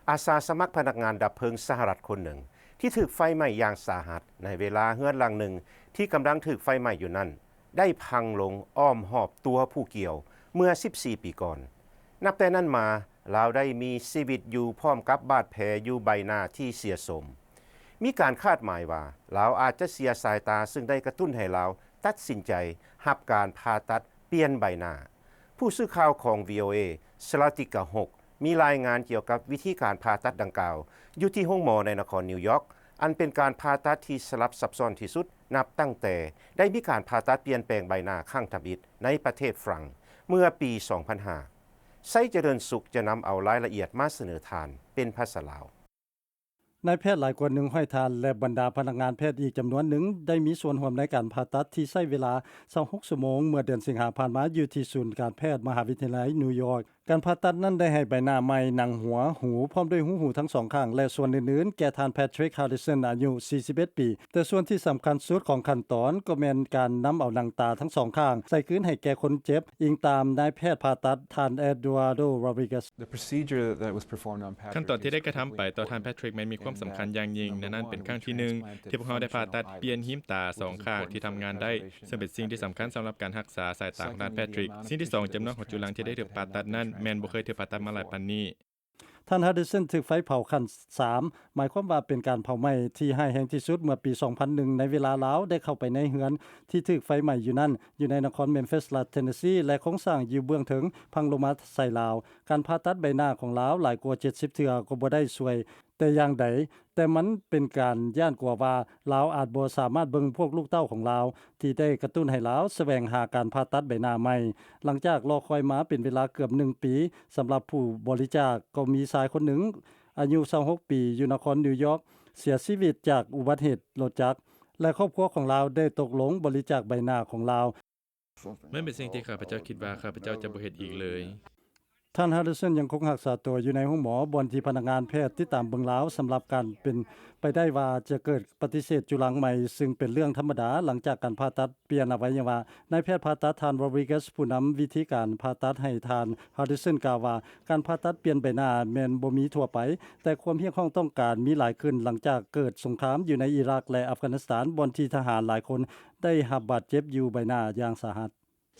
ອາສາສະໝັກພະນັກງານດັບເພີງສະຫະລັດຄົນໜຶ່ງ ທີ່ຖືກໄຟໄໝ້ຢ່າງສາຫັດ ໃນເວລາເຮືອນຫຼັງໜຶ່ງທີ່ກຳລັງຖືກໄຟໄໝ້ຢູ່ນັ້ນ ໄດ້ພັງລົງອ້ອມຮອບຕົວຜູ້ກ່ຽວເມື່ອສິບສີ່ປີກ່ອນ. ນັບແຕ່ນັ້ນມາ, ລາວໄດ້ມີຊີວິດຢູ່ພ້ອມກັບບາດແຜຢູ່ໃບໜ້າທີ່ເສຍໂຊມ. ມີການຄາດໝາຍວ່າ ລາວອາດຈະເສຍສາຍຕາ, ຊຶ່ງໄດ້ກະຕຸ້ນໃຫ້ລາວຕັດສິນໃຈຮັບການຜ່າຕັດປ່ຽນໃບໜ້າ. ຜູ້ສື່ຂ່າວຂອງ ວີໂອເອ ສະລາຕິກາ ຫົກ ມີລາຍງານກ່ຽວກັບວິທີການຜ່າຕັດດັ່ງກ່າວ ຢູ່ທີ່ໂຮງໝໍໃນນະຄອນນິວຢອກ, ອັນເປັນການຜ່າຕັດທີ່ສະຫຼັບຊັບຊ້ອນທີ່ສຸດ ນັບຕັ້ງແຕ່ໄດ້ມີການຜ່າຕັດປ່ຽນແປງໃບໜ້າຄັ້ງທຳອິດໃນປະເທດຝຣັ່ງ ເມື່ອປີສອງພັນຫ້າ. ໄຊຈະເລີນສຸກຈະນຳເອົາລາຍລະອຽດມາສະເໜີທ່ານເປັນພາສາລາວ. ນາຍແພດຫຼາຍກວ່າໜຶ່ງຮ້ອຍທ່ານ ແລະ ບັນດາພະນັກງານແພດອີກຈຳນວນໜຶ່ງ ໄດ້ມີສ່ວນຮ່ວມໃນການຜ່າຕັດທີ່ໃຊ້ເວລາຊາວຫົກຊົ່ວໂມງ ເມື່ອເດືອນສິງຫາຜ່ານມາ ຢູ່ທີ່ສູນການແພດມະຫາວິທະຍາໄລນິວຢອກ. ການຜ່າຕັດນັ້ນໄດ້ໃຫ້ໃບໜ້າໃໝ່, ໜັງຫົວ, ຫູ ພ້ອມດ້ວຍຮູຫູທັງສອງຂ້າງ ແລະ ສ່ວນອື່ນໆ ແກ່ທ່ານ Patrick Harrison ອາຍຸສີ່ສິບເອັດປີ. ແຕ່ສ່ວນທີ່ສຳຄັນສຸດຂອງຂັ້ນຕອນກໍແມ່ນການນຳເອົາໜັງຕາທັງສອງຂ້າງໃສ່ຄືນໃຫ້ແກ່ຄົນເຈັບ, ອີງຕາມນາຍແພດຜ່າຕັດ ທ່ານ Eduardo Rodriguez. The procedure that was performed on Patrick ຂັ້ນຕອນທີ່ໄດ້ກະທຳໄປຕໍ່ທ່ານ Patrick ແມ່ນມີຄວາມສຳຄັນຢ່າງຍິ່ງ, ໃນນັ້ນເປັນຄັ້ງທີໜຶ່ງທີ່ພວກເຮົາໄດ້ຜ່າຕັດປ່ຽນຮີມຕາສອງຂ້າງທີ່ທຳງານໄດ້, ເຊິ່ງເປັນສິ່ງທີ່ສຳຄັນສຳລັບການຮັກສາສາຍຕາຂອງທ່ານ Patrick. ສິ່ງທີສອງ, ຈຳນວນຂອງຈຸລັງທີ່ໄດ້ຖືກຜ່າຕັດນັ້ນແມ່ນບໍ່ເຄີຍຖືກຜ່າຕັດມາຫຼາຍປານນີ້. ທ່ານ Harrison ຖືກໄຟເຜົາຂັ້ນສາມ, ໝາຍຄວາມວ່າເປັນການເຜົາໄໝ້ທີ່ຮ້າຍແຮງທີ່ສຸດເມື່ອປີສອງພັນໜຶ່ງ ໃນເວລາລາວໄດ້ເຂົ້າໄປໃນເຮືອນທີ່ຖືກໄຟໄໝ້ຢູ່ນັ້ນ, ຢູ່ໃນນະຄອນ Memphis ລັດ Tennessee ແລະ ໂຄງສ້າງຢູ່ເບື້ອງເທິງພັງລົງມາໃສ່ລາວ. ການຜ່າຕັດໃບໜ້າຂອງລາວຫຼາຍກວ່າເຈັດສິບເທື່ອກໍບໍ່ໄດ້ຊ່ວຍແຕ່ຢ່າງໃດ, ແຕ່ມັນເປັນການຢ້ານກົວວ່າລາວອາດບໍ່ສາມາດເບິ່ງພວກລູກເຕົ້າຂອງລາວ, ທີ່ໄດ້ກະຕຸ້ນໃຫ້ລາວສະແຫວງຫາການຜ່າຕັດໃບໜ້າໃໝ່. ຫຼັງຈາກລໍຄອຍມາເປັນເວລາເກືອບໜຶ່ງປີ, ສຳລັບຜູ້ບໍລິຈາກກໍມີຊາຍຄົນໜຶ່ງ ອາຍຸຊາວຫົກປີ ຢູ່ນະຄອນນິວຢອກ ເສຍຊີວິດຈາກອຸບັດເຫດລົດຈັກ ແລະ ຄອບຄົວຂອງລາວໄດ້ຕົກລົງບໍລິຈາກໃບໜ້າຂອງລາວ. ມັນເປັນສິ່ງທີ່ຂ້າພະເຈົ້າຄິດວ່າຂ້າພະເຈົ້າຈະບໍ່ເຮັດອີກເລີຍ. ທ່ານ Harrison ຍັງຄົງຮັກສາຕົວຢູ່ໃນໂຮງໝໍ ບ່ອນທີ່ພະນັກງານແພດຕິດຕາມເບິ່ງລາວ ສຳລັບການເປັນໄປໄດ້ວ່າຈະເກີດປະຕິເສດຈຸລັງໃໝ່, ຊຶ່ງເປັນເລື່ອງທຳມະດາຫຼັງຈາກການຜ່າຕັດປ່ຽນອະໄວຍະວະ. ນາຍແພດຜ່າຕັດ ທ່ານ Rodriguez ຜູ້ນຳວິທີການຜ່າຕັດໃຫ້ທ່ານ Harrison ກ່າວວ່າ ການຜ່າຕັດປ່ຽນໃບໜ້າແມ່ນບໍ່ມີທົ່ວໄປ, ແຕ່ຄວາມຮຽກຮ້ອງຕ້ອງການມີຫຼາຍຂຶ້ນຫຼັງຈາກເກີດສົງຄາມຢູ່ໃນອີຣັກ ແລະ ອັຟການິສຖານ, ບ່ອນທີ່ທະຫານຫຼາຍຄົນໄດ້ຮັບບາດເຈັບຢູ່ໃບໜ້າຢ່າງສາຫັດ.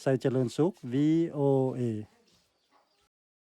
ໄຊຈະເລີນສຸກ ວີໂອເອ.